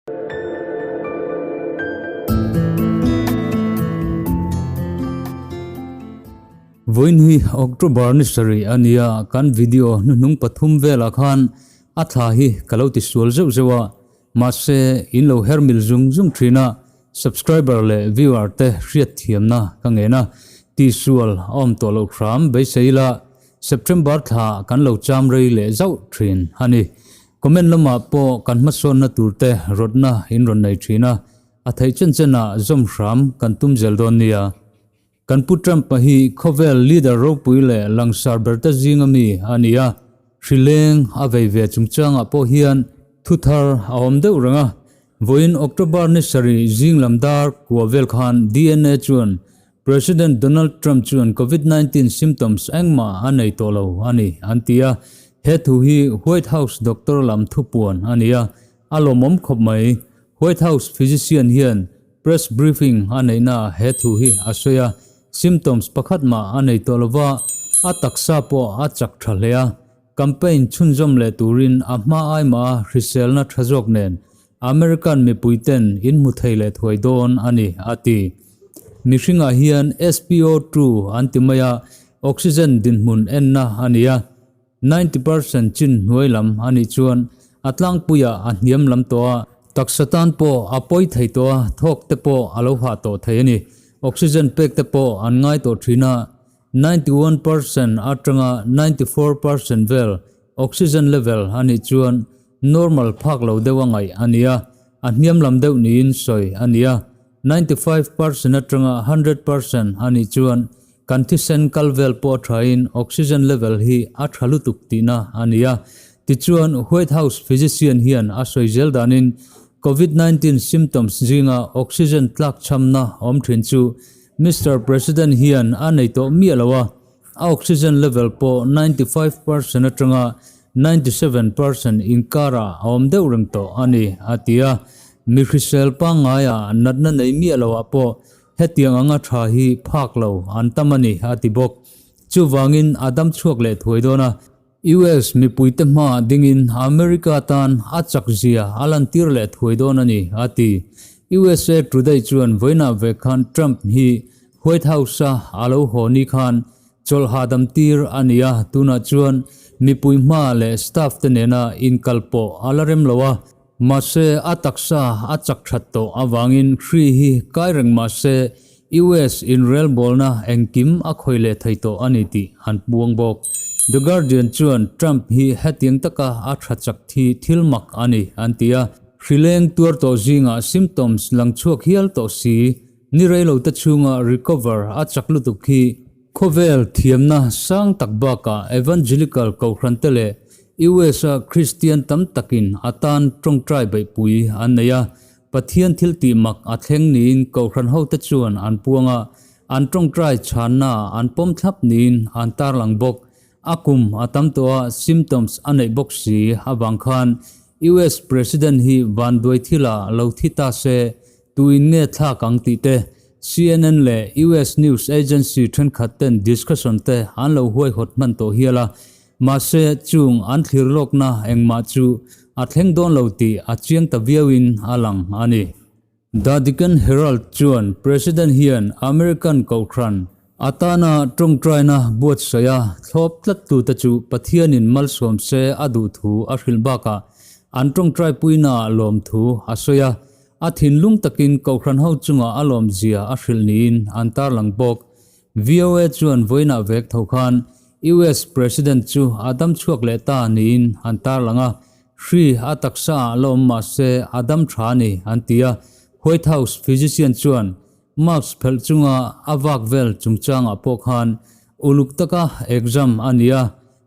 Vawiin hi October ni sarih a nia, kan video hnuhnung pathum velah khan a thla hi ka lo ti sual zeuh zeuh a, mahse in lo her mil zung zung thin a, subscriber leh viewer te hriat thiamna ka ngen a, tihsual a awm tawh loh hram beisei ila September thla kan lo cham rei leh zauh thin a ni. Comment lamah pawh kan hmasawnna turte rawtna in rawn nei thin a, a theih chen chenah zawm hram kan tum zel dawn nia. Kan Pu Trump-a hi khawvel leader ropui leh langsar berte zinga mi a ni a, hrileng a vei ve chungchangah pawh hian thuthar a awm deuh reng a. Vawiin October ni sarih zing lam dar kua vel khan DNA chuan President Donald Trump chuan Covid 19 symptoms engmah a nei tawh lo a ni, an ti a. He thu hi White House doctor lam thupuan a ni a, a lawmawm khawp mai. White House physician hian press briefing a neihnaah he thu hi a sawi a, symptoms pakhat mah a nei tawh lo va, a taksa pawh a chak tha hle a. Campaign chhunzawm leh turin a hma ai mah a hriselna tha zawk nen American mipuiten in hmu thei leh thuai dawn a ni, a ti. Mihringah hian SPO2 an ti mai a, oxygen dinhmun enna a ni a, 90% chin hnuai lam a nih chuan a tlangpuiah a hniam lam tawh a, taksa tan pawh a pawi thei tawh a, thawk te pawh a lo hah tawh thei a ni. Oxygen pek te pawh an ngai tawh thin a, 91% atanga 94% vel oxygen level a nih chuan Normal phak lo deuh a ngaih a nia, a hniam lam deuh niin sawi a nia. 95% atanga 100% a nih chuan kan thisen kal vel pawh a thain oxygen level hi a tha lutuk tihna a nia. Tichuan, White House physician hian a sawi zel danin Covid 19 symptoms zinga oxygen tlakchhamna awm thin chu Mister President hian a nei tawh miah lo a, a oxygen level pawh 95% atanga 97% inkarah a awm deuh reng tawh a ni, a ti a. Mi hrisel pangngaia natna nei miah loah pawh hetiang anga tha hi phak lo an tam a ni, a ti bawk. Chuvangin a dam chhuak leh thuai dawn a. US mipuite hmaah dingin America tan a chak zia a lantir leh thuai dawn a ni, a ti. USA Today chuan vawiinah ve khan Trump hi White House-a a lo haw ni khan Chawlh hahdam tir a ni a, tunah chuan mipui hma leh staff te nena inkal pawh a la rem lo a, mahse a taksa a chak that tawh avangin hri hi kai reng mahse US inrelbawlna engkim a khawih leh thei tawh a ni tih an puang bawk. The Guardian chuan Trump hi hetiang taka a tha chak thi thil mak a ni an ti a, hri leng tuar tawh zingah symptoms lang chhuak hial tawh si Ni reilote chhunga recover a chak lutuk hi khawvel thiamna sang tak bakah Evangelical Kohhrante leh US-a Kristian tam takin a tan tawngtai beihpui an nei a, Pathian thil tih mak a thleng niin Kohhran hote chuan an puang a, an tawngtai chhanna an pawm thlap niin an tarlang bawk. A kum a tam tawh a, symptoms a neih bawk si avang khan US President hi vanduai thilah lo thi ta se Tuin nge thlak ang tih te, CNN leh US news agency thenkhat ten discussion te an lo huaihawt hman tawh hial a, mahse chung an thlir lawkna engmah chu a thleng dawn lo tih a chiang ta viauin a lang a ni. The Deccan Herald chuan President hian American Kohhran atana tawngtaina buatsaih a thlawp tlattute chu Pathianin malsawm se a duh thu a hrilh bakah an tawngtaipuinaah lawmthu a sawi a, A thinlung takin Kohhran ho chunga a lawmzia a hrilh niin an tarlang bawk. VOA chuan vawiinah vek tho khan US President chu a dam chhuak leh ta niin an tarlang a, hri a taksa ah la awm mah se a dam tha a ni an ti a. White House physician chuan mask phelh chunga a vak vel chungchangah pawh khan uluk taka exam a ni a,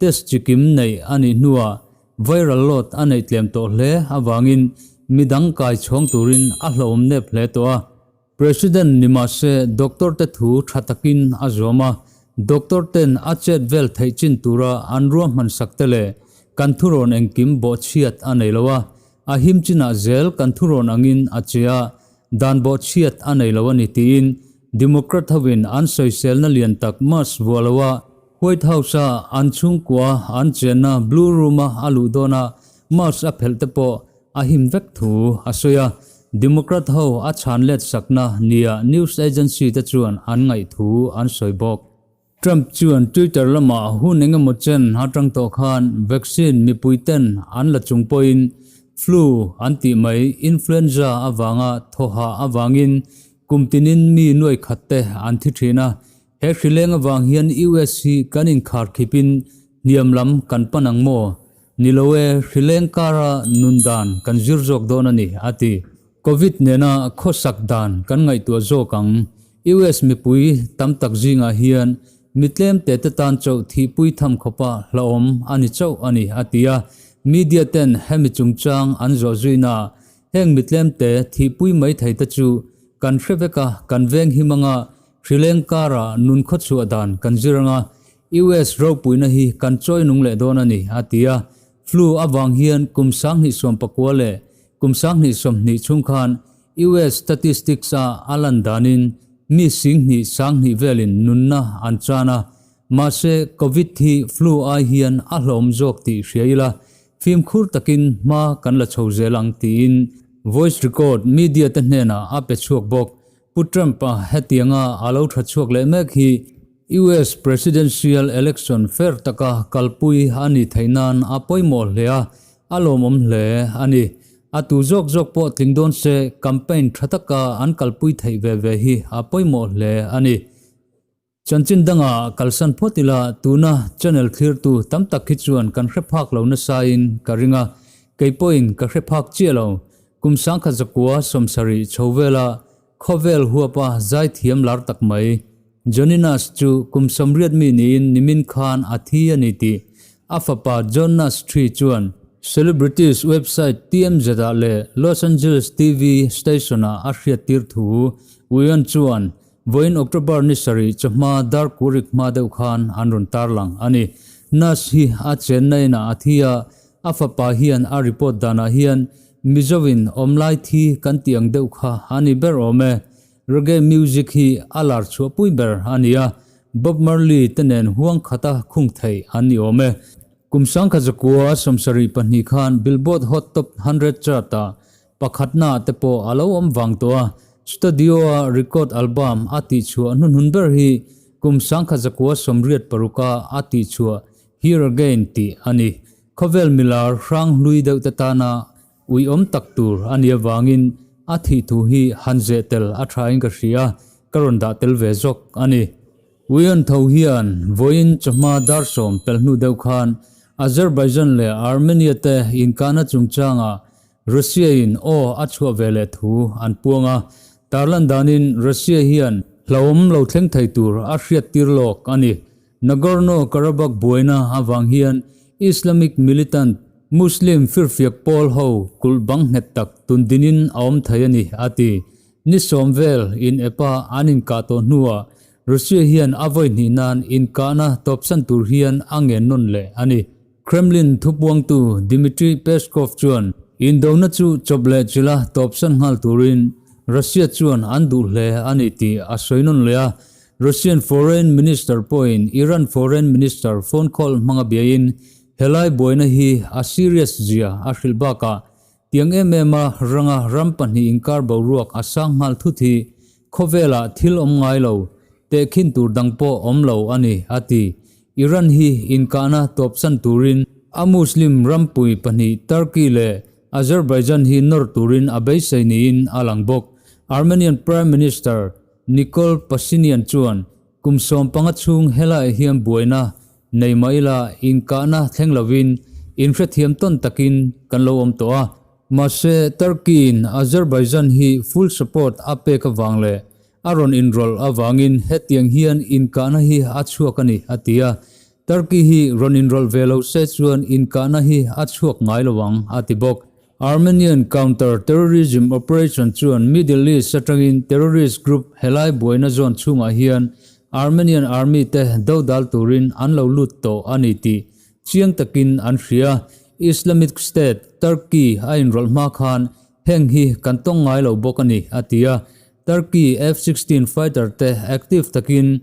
test chikim neih a nih hnuah Viral load a neih tlem tawh hle avangin midang kai chhawng turin a hlauhawm nep hle tawh a. President ni mah se doctor te thu tha takin a zuam a, doctor ten a chet vel theih chin tura an ruahman sak te leh kan thurawn engkim bawhchhiat a nei lo a, a him chinah zel kan thurawn angin a che a, dan bawhchhiat a nei lo a ni tiin Democrat hovin an sawiselna lian tak mask vuah lo a, White House-a an chhungkua an chenna Blue Room-a a luh dawnah mask a phelh te pawh a him vek thu a sawi a, Democrat ho a chhan let sakna nia news agency te chuan an ngaih thu an sawi bawk. Trump chuan Twitter lamah hun engemaw chen atang tawh khan vaccine mipui ten an la chung pawhin flu an tih mai influenza avanga thawhah avangin kum tinin mi nuai khat te an thi thin a, He hrileng avang hian US hi kan inkhar khipin hniam lam kan pan ang maw? Ni lo e, hrileng kara nun dan kan zir zawk dawn a ni, a ti. Covid nena khawsak dan kan ngaihtuah zawk ang. US mipui tam tak zingah hian mi tlem te te tan chauh thihpui tham khawpa hlauhawm a ni chauh a ni, a ti a. Media ten hemi chungchang an zawh zuinaah heng mi tlem te thihpui mai thei te chu kan hre vek a, kan veng him anga Hrileng kara nun khawchhuah dan kan zir anga US ropuina hi kan chawi nung leh dawn a ni, a ti a. Flu avang hian kum 2019 leh kum 2020 chhung khan US statistics a a lan danin mi singhnih sanghnih velin nunna an chan a. Mahse, Covid hi flu ai hian a hlawm zawk tih hria ila, fimkhur takin hma kan la chho zel ang tiin voice record media te hnenah a pe chhuak bawk. Pu Trump-a hetianga a lo tha chhuak leh mek hi US Presidential Election fair taka kalpui a nih theih nan a pawimawh hle a, a lawmawm hle a ni. A tu zawk zawk pawh tling dawn se campaign tha taka an kalpui theih ve ve hi a pawimawh hle a ni. Chanchin dangah kalsan phawt ila tuna channel thlirtu tam tak hi chuan kan hre phak lo nasain ka ring a, kei pawhin ka hre phak chiah lo. Kum 1970 chho vela khawvel huapa zaithiam lar tak mai Johnny Nash chu kum 80 mi niin nimin khan a thi a ni tih a fapa John Nash ii chuan Celebrities website TMZ-ah leh Los Angeles TV station-ah a hriattir thu Uion chuan Vawiin October ni sarih chawhma dar kurik hma deuh khan an rawn tarlang a ni. Nurse hi a chenna inah a thi a, a fapa hian a report danah hian Mizoin awmlai thi kan tih ang deuh kha a ni ber awm e. Reggae music hi a lar chhuahpui ber a ni a, Bob Marley te nen huang khata khung theih an ni awm e. Kum 1972 khan Billboard Hot Top 100 chart-ah Pakhatna te pawh a lo awm vang tawh a, studio-a record album a tihchhuah hnuhnun ber hi kum 1986-a a tihchhuah Here Again tih a ni. Khawvel milar hrang hlui deuh te tana uiawm tak tur a nih avangin a thih thu hi han zeh tel a thain ka hria, ka rawn dah tel ve zawk a ni. Uion tho hian vawiin chawhma dar sawm pel hnu deuh khan Azerbaijan leh Armenia te inkahna chungchangah Russia-in aw a chhuah ve leh thu an puang a, tarlan danin Russia hian hlauhawm lo thleng thei tur a hriattir lawk a ni. Nagorno-Karabakh buaina avang hian Islamic militant Muslim firfiak pawl ho kulh bang nghet tak tundinin a awm thei a ni, a ti. Ni sawm vel in epa an inkah tawh hnuah Russia hian a vawi hnih nan inkahna tawpsan tur hian a ngen nawn leh a ni. Kremlin thupuangtu Dmitry Peskov chuan indona chu chawp leh chila tawpsan nghal turin Russia chuan an duh hle a ni tih a sawi nawn leh a. Russian Foreign Minister pawhin Iran Foreign Minister phone call hmanga biain helai buaina hi a serious zia a hrilh bakah Tiang em em a ranga ram pahnih inkar boruak a sang nghal thut hi khawvelah thil awm ngai lo, tehkhin tur dang pawh awm lo a ni, a ti. Iran hi inkahna tawpsan turin a Muslim rampui pahnih Turkey leh Azerbaijan hi nawr turin a beisei niin a lang bawk. Armenian Prime Minister Nikol Pashinyan chuan kum 15 chhung helaiah hian buaina Nei mah ila inkahna thleng lovin inhrethiam tawn takin kan lo awm tawh a. Mahse, Turkey-in Azerbaijan hi full support a pek avang leh a rawn inrawlh avangin hetiang hian inkahna hi a chhuak a ni, a ti a. Turkey hi rawn inrawlh ve lo se chuan inkahna hi a chhuak ngai lo ang, a ti bawk. Armenian counter-terrorism operation chuan Middle East atangin terrorist group helai buaina zawn chhungah hian Armenian army te dodal turin an lo lut tawh a ni tih chiang takin an hria. Islamic State, Turkey a inrawlh hma khan heng hi kan tawng ngai lo bawk a ni, a ti a. Turkey F-16 fighter te active takin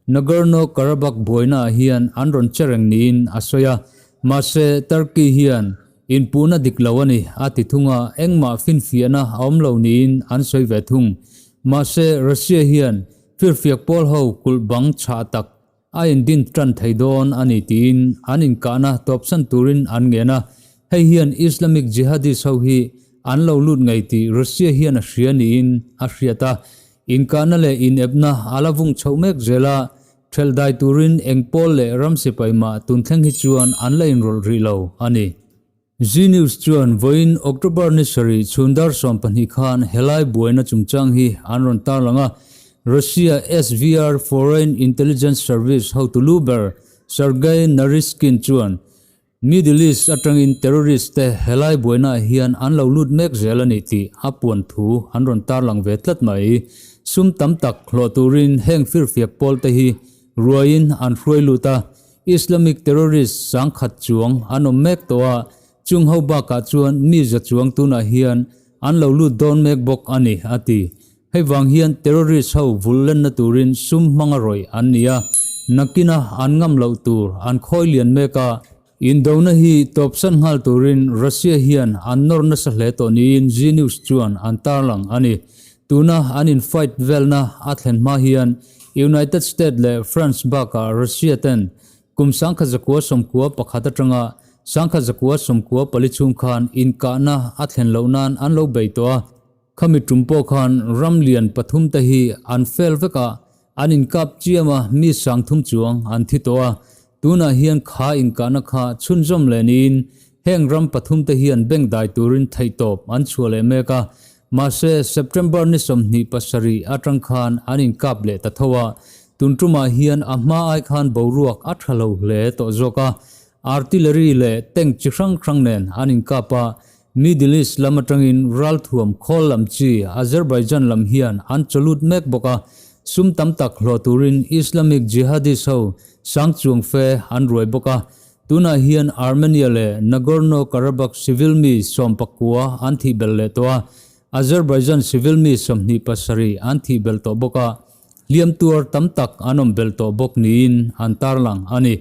Nagorno-Karabakh buainaah hian an rawn che reng niin a sawi a. Mahse, Turkey hian. Inpuhna dik lo a ni, a ti thung a, engmah finfiahna a awm lo niin an sawi ve thung. Mahse, Russia hian firfiak pawl ho kulh bang chhah tak a indin tan thei dawn a ni tiin an inkahna tawpsan turin an ngen a, hei hian Islamic Jihadist ho hi an lo lut ngei tih Russia hian a hria niin a hriat a, inkahna leh inepna a la vung chhoh mek zel a, Ṭhelh dai turin eng pawl leh ram sipai mah tun thleng hi chuan an la inrawlh rih lo a ni. Zee News chuan vawiin October ni sarih chhun dar 12 khan helai buaina chungchang hi an rawn tarlang a, Russia SVR Foreign Intelligence Service hotu lu ber Sergei Naryshkin chuan Middle East atangin terrorist te helai buainaah hian an lo lut mek zel a ni tih a puan thu an rawn tarlang ve tlat mai. Sum tam tak hlawh turin heng firfiak pawl te hi ruaiin an hruai lut a, Islamic terrorist 10,000 chuang an awm mek tawh a, chung ho bakah chuan mi za chuang tunah hian an lo lut dawn mek bawk a ni, a ti. Hei vang hian terrorist ho vul lenna turin sum hmanga rawih an ni a, nakina an ngam loh tur an khawi lian mek a. Indona hi tawpsan nghal turin Russia hian an nawr nasa hle tawh niin Zee News chuan an tarlang a ni. Tuna an in fight velna a thlen hma hian United State leh France bakah Russia ten kum 1991 atanga 1994 chhung khan inkahna a thlen loh nan an lo bei tawh a. Khami tum pawh khan ram lian pathum te hi an fel vek a, an inkap chiam a, mi 3000 chuang an thi tawh a. Tunah hian kha inkahna kha chhunzawm leh niin heng ram pathum te hian bank dai turin theihtawp an chhuah leh mek a. Mahse, September ni 27 atang khan an inkap leh ta tho a. Tun tumah hian a hma ai khan boruak a tha lo hle tawh zawk a. Artillery leh tank chi hrang hrang nen an inkap a, Middle East lam atangin ralthuam khawl lam chi Azerbaijan lam hian an chawlut mek bawk a, sum tam tak hlawh turin Islamic Jihadist ho sang chuang fe an ruai bawk a. Tunah hian Armenia leh Nagorno-Karabakh civil mi 19 an thih belh leh tawh a, Azerbaijan civil mi 27 an thih belh tawh bawk a, hliam tuar tam tak an awm belh tawh bawk niin an tarlang a ni.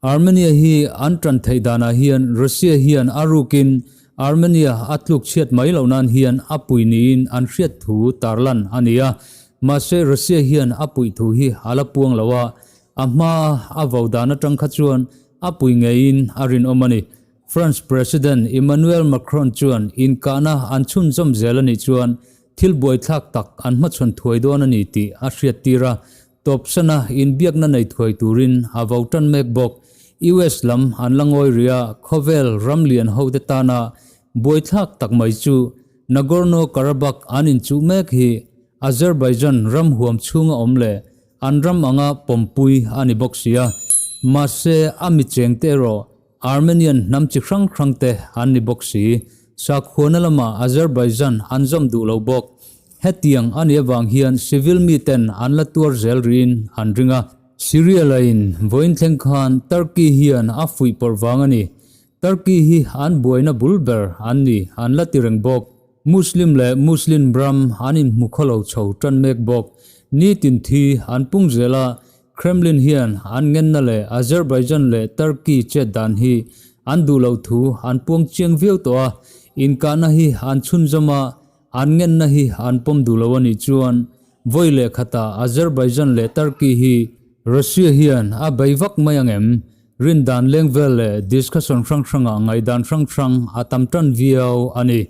Armenia hi an tan theih danah hian Russia hian a rukin Armenia a tluk chhiat mai loh nan hian a pui niin an hriat thu tarlan a ni a. Mahse Russia hian a puih thu hi a la puang lo a, a hmaa a vo dan atang kha chuan a pui ngeiin a rinawm a ni. France President Emmanuel Macron chuan inkahna an chhunzawm zel a nih chuan thil buaithlak tak an hmachhawn thuai dawn a ni tih a hriattir a, Tawpsana inbiakna nei thuai turin a vo tan mek bawk. US lam an la ngawi rih a, khawvel ram lian hote tana buaithlak tak mai chu Nagorno-Karabakh an inchuh mek hi Azerbaijan ram huam chhunga awm leh an ram anga pawmpui a ni bawk si a. Mahse, a mi chengte erawh Armenian hnam chi hrang hrangte an ni bawk si. Sakhuana lamah Azerbaijan an zawm duh lo bawk. Hetiang a nih avang hian civil miten an la tuar zel riin an ring a. Syria lain vawiin thleng khan Turkey hian a fuih pawrh vang a ni. Turkey hi an buaina bul ber an ni an la ti reng bawk. Muslim leh Muslim ram an inhmu khawlo chho tan mek bawk. Nitin thi an pung zel a, Kremlin hian an ngenna leh Azerbaijan leh Turkey chet dan hi an duh loh thu an puang chiang viau tawh a, inkahna hi an chhunzawm a, an ngenna hi an pawm duh lo a nih chuan vawi leh khatah Azerbaijan leh Turkey hi Russia hian a bei vak mai ang em? Rindan leng vel leh discussion hrang hrangah ngaihdan hrang hrang a tam tan viau a ni.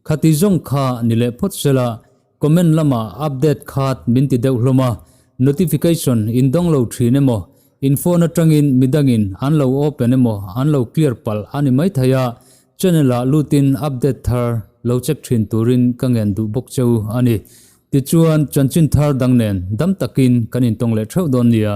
Khati zawng kha ni leh phawt sela Comment lamah update khat min ti deuh hlawm a, notification in dawng lo thin emaw, in phone atangin midangin an lo open emaw an lo clear palh a ni maithei a, channel ah lutin update thar lo check thin turin ka ngen duh bawk cheu a ni. Tichuan chanchin thar dang nen dam takin kan intawng leh theuh dawn nia.